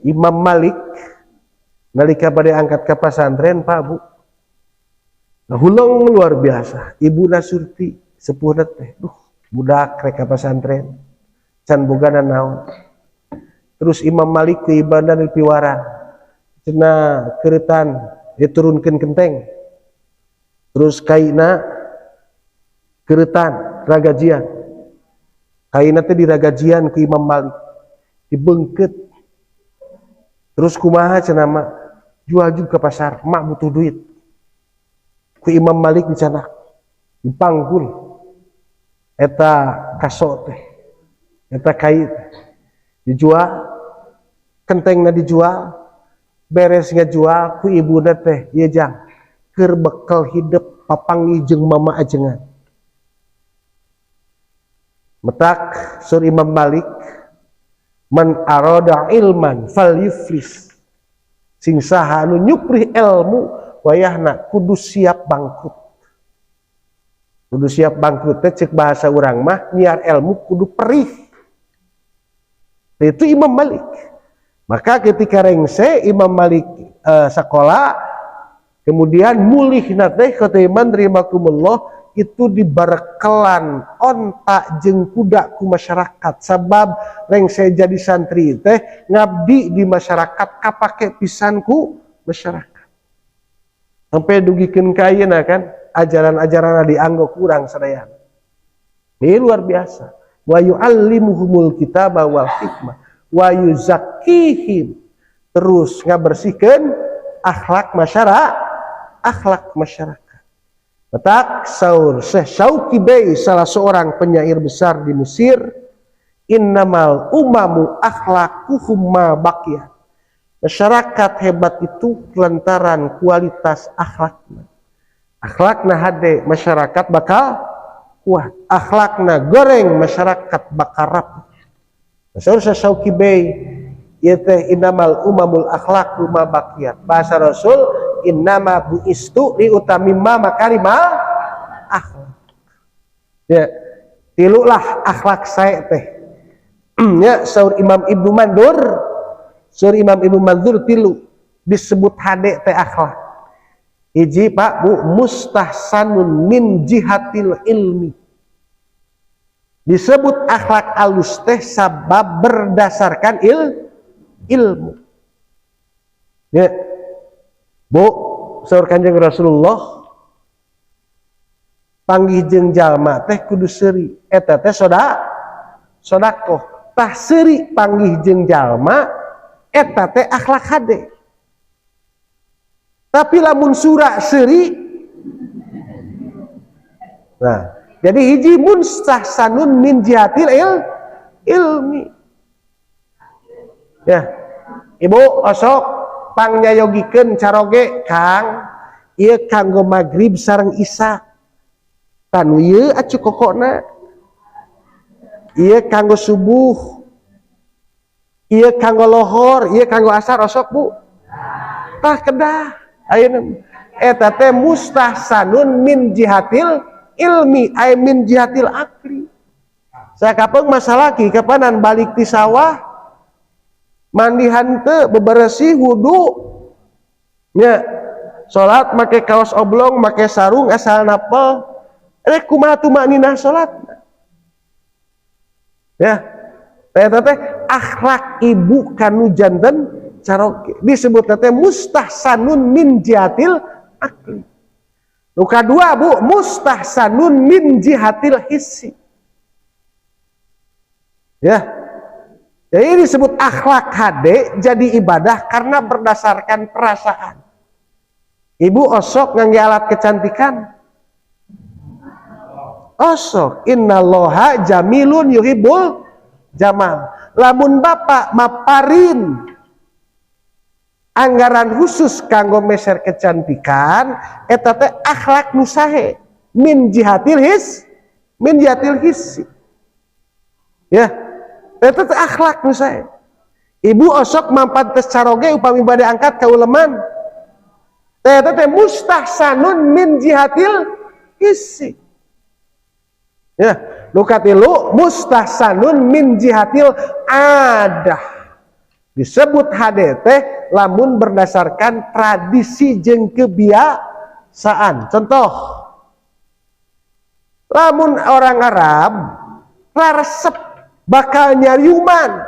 Imam Malik nalika bade angkat ke pesantren, Pak, Bu. Nah, huleng luar biasa. Ibu Nasurti sepuhna teh, duh, budak rek ka pesantren can boga naon. Terus Imam Malik ke ibadah di piwara, cenah keretan diturunkeun kenteng. Terus kaina keretan ragajian. Kaina teh diragajian ku Imam Malik, dibengket. Terus kumaha cenah mah, jual juga ke pasar, mak butuh duit. Ku Imam Malik dicanak, dipanggul eta kaso teh. Eta kai dijual, kentengna dijual, beres ngajual ku ibuna teh, ieu jang keur bekel hidup papanggih jeung mama ajengan. Metak sur Imam Malik, man arada ilman falyuflis, sing saha anu nyuprih ilmu wayahna kudu siap bangkrut. Kudu siap bangkrut teh cek bahasa urang mah nyiar ilmu kudu perih. Itu Imam Malik. Maka ketika rengse Imam Malik sekolah, kemudian mulih teh kata iman rahimakumullah itu dibarekelan onta jeung kuda ku masyarakat, sabab rengse jadi santri teh ngabdi di masyarakat kapake pisan ku masyarakat. Sampai dugikeun ka ayeuna kan ajaran-ajaran dianggo kurang sadayana. Ini luar biasa. Wa yu'allimuhumul kitaba wal hikmah wa yuzakkihim, terus ngabersihkeun akhlak masyarakat, akhlak masyarakat. Letak saur Syekh Syauqi Bey, salah seorang penyair besar di Mesir, innamal umamu akhlaquhum ma baqiyat. Masyarakat hebat itu lantaran kualitas akhlakna. Akhlakna hade masyarakat bakal kuat, akhlakna goreng masyarakat bakal rapuh. Saur Syekh Syauqi Bey ieu teh innamal umamul akhlaqu ma baqiyat. Bahasa Rasul innama buistu li utamimma makarima akhlak. Ya, tilulah akhlak saya teh. Ya, saur Imam Ibnu Mandur, saur Imam Ibnu Mandur tilu disebut hade teh akhlak. Hiji Pak Bu, mustahsanun min jihatil ilmi. Disebut akhlak alus teh sabab berdasarkan ilmu. Ya. Bu, saur Kanjeng Rasulullah panggih jeung jalma teh kudu seuri. Eta teh sodakoh. Tah seuri panggih jeung jalma eta teh akhlak hade. Tapi lamun sura seuri, nah, jadi hiji mustahsanun min jihatil ilmi. Ya, ibu osok pangnyayogikeun caroge Kang, ieu kanggo magrib sareng isya. Tanu ieu acu kokona. Ieu kanggo subuh. Ieu kanggo lohor, ieu kanggo asar osok Bu. Tah kedah. Ayeuna eta teh mustahsanun min jihatil ilmi, ay min jihatil akli. Saya kapeung masalah ki kapanan balik ti sawah mandi henteu beberesih wudu nya salat make kaos oblong make sarung asal napel rek kumaha tumaninah salat ya. Eta teh akhlak ibu kanu janten caroge disebut teh mustahsanun min jihatil akli. Nu kadua Bu, mustahsanun min jihatil hissi. Ya. Jadi disebut akhlak hade jadi ibadah karena berdasarkan perasaan. Ibu osok ngangge alat kecantikan. Osok innallaha jamilun yuhibbul jamal. Lamun bapak maparin anggaran khusus kanggo meser kecantikan eta teh akhlak nu sahe min jihatil his, min jihatil hissi. Ya, eta teh akhlak nu sahe. Ibu osok mampat tes caroge upami bade angkat ka uleman. Eta teh mustahsanun min jihatil hissi. Ya, nu katilu mustahsanun min jihatil adah. Disebut hade teh lamun berdasarkan tradisi jeung kebiasaan. Contoh, lamun orang Arab raresep bakal nyariuman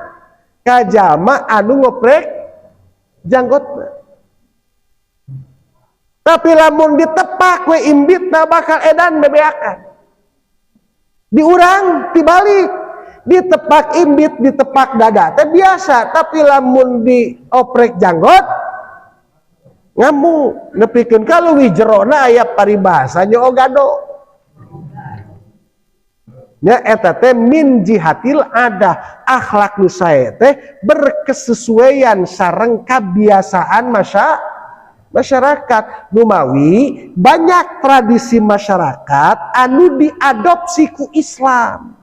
ka jalma anu ngoprek janggotna. Tapi lamun ditepak we imbitna bakal edan bebeakan. Diurang dibalik, ditepak imbit, ditepak dada teh biasa, tapi lamun dioprek janggot ngamuk nepikeun ka leuwih jerona aya paribasa nyoogado. Nya eta teh min jihatil adah, akhlak nu sae teh berkesesuaian sareng kabiasaan masyarakat. Numawi banyak tradisi masyarakat anu diadopsi ku Islam.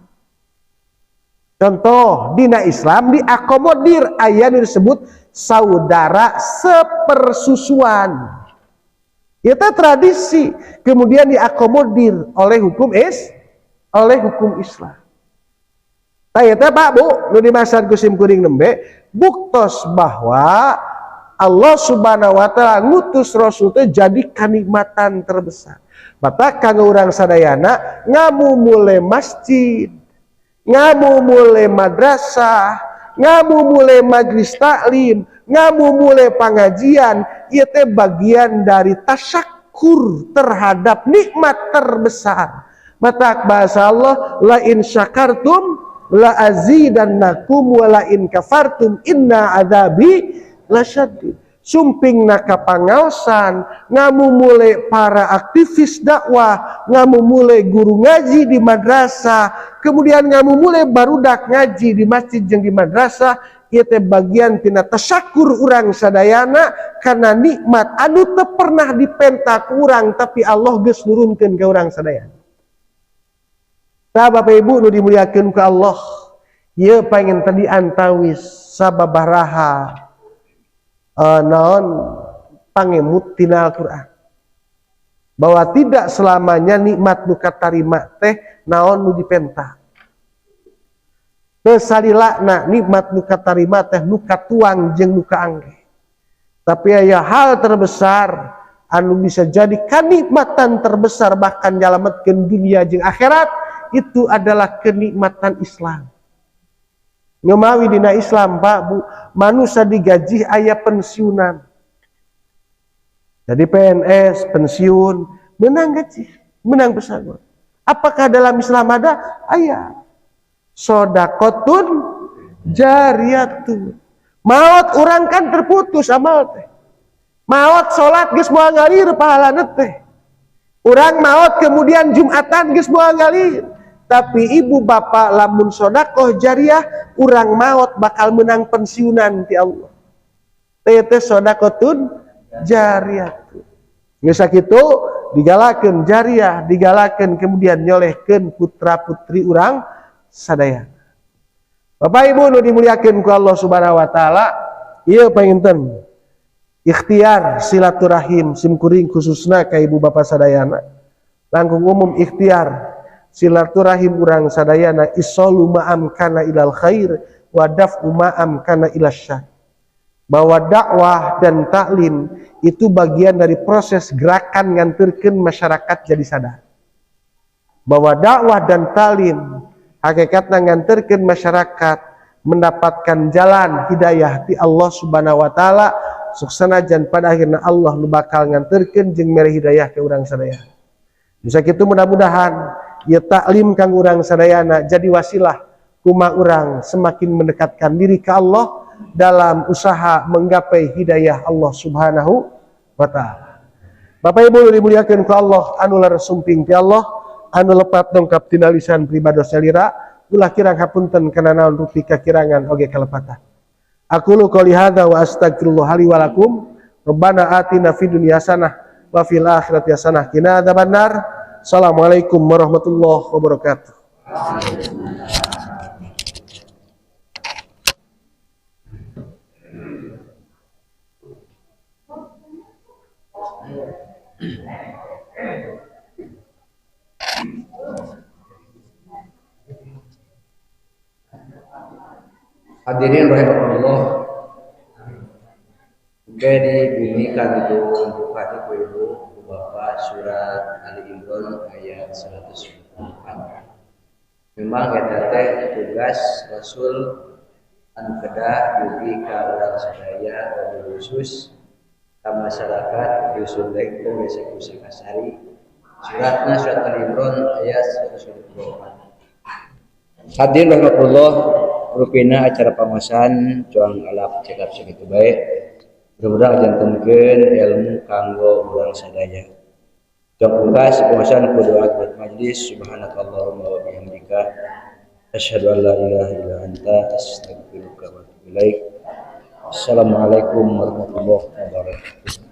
Contoh dina Islam diakomodir aya nu disebut saudara sepersusuan. Itu tradisi kemudian diakomodir oleh hukum oleh hukum Islam. Tah eta Pak Bu nu dimaksud ku sim kuring nembe buktos bahwa Allah Subhanahu wa taala ngutus Rasul teh jadi kanikmatan terbesar. Matak kanggo urang sadayana ngamumule masjid, ngamumule madrasah, ngamumule majlis taklim, ngamumule pengajian, ieu teh bagian dari tasyakur terhadap nikmat terbesar. Matak bahasa Allah, la in syakartum la azidannakum wa la in kafartum inna adzabi lasyadid. Sumping naka pangaosan, ngamumule para aktivis dakwah, ngamumule guru ngaji di madrasah, kemudian ngamumule barudak ngaji di masjid jeung di madrasah, ieu teh bagian tina tasyakur urang sadayana karena nikmat anu teu pernah dipenta ku urang tapi Allah geus nurunkeun ka urang sadayana. Tah Bapak Ibu nu dimuliakeun ku Allah, ieu pengen tadi antawis sababaraha naon pangemut tina Al-Qur'an. Bahwa tidak selamanya nikmat nu katarima teh naon nu dipenta. Teu salilana nikmat nu katarima teh nu katuang jeung nu kaangge. Tapi aya hal terbesar anu bisa jadi kanikmatan terbesar bahkan nyalametkeun dunia jeung akhirat, itu adalah kenikmatan Islam. Ngemawi dina Islam Pak Bu, manusia digaji aya pensiunan. Jadi PNS pensiun, menang gaji, menang pesangon. Apakah dalam Islam ada? Aya. Sodakotun jariyatun. Maot orang kan terputus amal teh. Maot salat geus moal ngalir pahalana teh. Urang maot kemudian Jumatan geus moal ngalir. Tapi ibu bapak lamun sodakoh jariah, urang maot bakal menang pensiunan ti Allah. Teh teh sodakotun jariatun. Geus sakitu digalakeun jariah, digalakeun kemudian nyolehkeun putra putri urang sadaya. Bapak Ibu nu dimuliakeun ku Allah Subhanahu wa taala, ieu panginten ikhtiar silaturahim simkuring khususna ka ibu bapak sadayana. Langkung umum ikhtiar silaturahim urang sadayana isolu ma'am kana ilal khair wa daf'u ma'am kana ilal syar. Bahwa dakwah dan taklim itu bagian dari proses gerakan nganterkeun masyarakat jadi sadar. Bahwa dakwah dan taklim hakikatna nganterkeun masyarakat mendapatkan jalan hidayah ti Allah Subhanahu wa taala, suksanajan pada akhirna Allah nu bakal nganterkeun jeung mere hidayah ke urang sadaya. Bisa kitu mudah-mudahan ieu taklim kang urang sadayana jadi wasilah kumaha urang semakin mendekatkan diri ke Allah dalam usaha menggapai hidayah Allah Subhanahu wa taala. Bapak Ibu dimuliakeun ku Allah, anu leres sumping ti Allah, anu lepat dongkap tina lisan pribados salira, ulah kirang hapunten kana naon rupi kakirangan oge kalepatan. Aqulu qouli hadza wa astagfirullah li wa lakum. Rabbana atina fid dunya hasanah wa fil akhirati hasanah qina adzabannar. Assalamualaikum warahmatullahi wabarakatuh. Hadirin rahimakumullah. Oke, di bumi kami buka ku ibu, ku bapak surat Ali Imran ayat 124. Memang eta teh tugas Rasul anu kedah dugi ka urang sadaya wabil khusus ka masyarakat dusun Lengkong Desa Pusakasari. Suratna surat Ali Imran ayat 124. Hadirin rahimakumullah, rupina acara pangosan cuang alap cekap sakitu bae. Mudah-mudahan jantenkeun ilmu kanggo urang sadaya. Pungkas bosan ku doa majlis. Subhanakallahumma wa bihamdika, asyhadu an la ilaha illa anta, astaghfiruka wa atubu ilaik. Assalamualaikum warahmatullahi wabarakatuh.